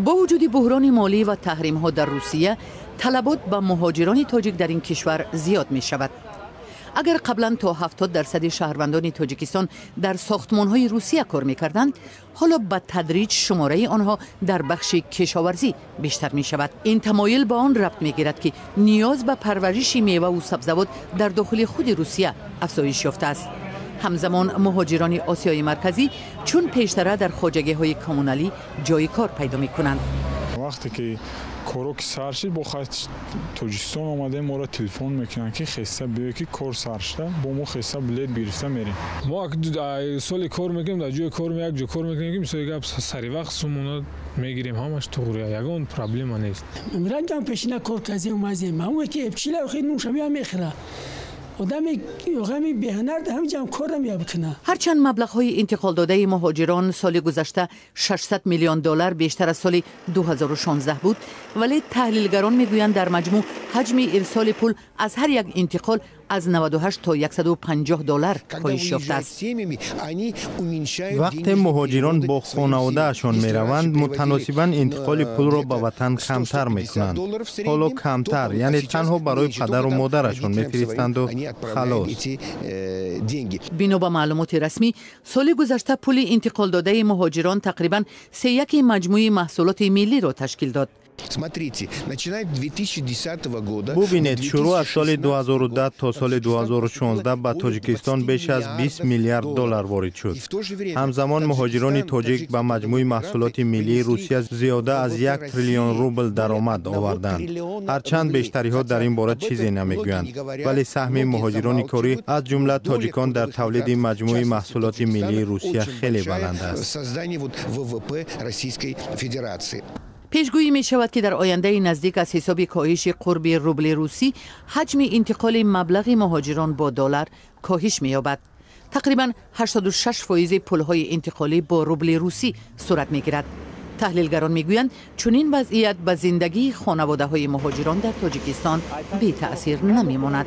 Бо вуҷуди буҳрони молӣ ва таҳримҳо дар Русия, талабот ба муҳоҷирони тоҷик дар ин кишвар зиёд мешавад. Агар қаблан то 70% шаҳрвандони Тоҷикистон дар сохтмонҳои Русия кор мекарданд, ҳоло ба тадриҷ шумораи онҳо дар бахши кишоварзӣ бештар мешавад. Ин тамоил ба он рабт мегирад, ки ниёз ба парвариши меваву сабзавот дар дохили худи Русия афзоиш ёфтааст. Ҳамзамон муҳоҷирони Осиёи Марказӣ чун пештара дар хоҷагиҳои коммуналӣ ҷои кор пайдо мекунанд. Вақте ки коро ки сар шид, бо хай Тоҷикистон омадем, моро телефон мекунанд, ки хеста биё, ки кор сар шуда. Бо мо хеста билет гирифта мерем. Мо соли кор мекунем дар ҷои кор, як ҷо кор мекунем, ки мисоли гап, сари вақт сумона мегирем, ҳамаш туғри, ягон проблема нест. Ранҷам пешина кор казем, омазем, ҳамое ки эпчила нӯшамия мехӯра, одами ғами беҳунар ҳамиҷам кор намебикуна. Ҳарчанд маблағҳои интиқолдодаи муҳоҷирон соли гузашта 600 миллион доллар бештар аз соли 2016 буд, вале таҳлилгарон мегӯянд, дар маҷмӯъ ҳаҷми ирсоли пул аз ҳар як интиқол аз 98 то 150 доллар коҳиш ёфтааст. Вақте муҳоҷирон бо хонаводаашон мераванд, мутаносибан интиқоли пулро ба ватан камтар мекунанд. Ҳоло камтар, яъне танҳо барои падару модарашон мефиристанду халос. Бино ба маълумоти расмӣ, соли гузашта пули интиқолдодаи муҳоҷирон тақрибан сеяки маҷмӯи маҳсулоти миллиро ташкил дод. Смотрите, начиная с 2010 года. Бубинед, шурӯъ аз соли 2010 то соли 2016 ба Тоҷикистон беш аз 20 миллиард доллар ворид шуд. Ҳамзамон муҳоҷирони тоҷик ба маҷмӯи маҳсулоти миллии Русия зиёда аз 1 триллион рубл даромад оварданд. Ҳарчанд бештариҳо дар ин бора чизе намегӯянд, вале саҳми муҳоҷирони корӣ, аз ҷумла тоҷикон, дар тавлиди маҷмӯи маҳсулоти миллии Русия хеле баланд аст. Российской Федерации. Пешгӯӣ мешавад, ки дар ояндаи наздик аз ҳисоби коҳиши қурби рубли русӣ ҳаҷми интиқоли маблағи муҳоҷирон бо доллар коҳиш меёбад. Тақрибан 86% пулҳои интиқолӣ бо рубли русӣ сурат мегирад. Таҳлилгарон мегӯянд, чунин вазъият ба зиндагии хонаводаҳои муҳоҷирон дар Тоҷикистон бетаъсир намемонад.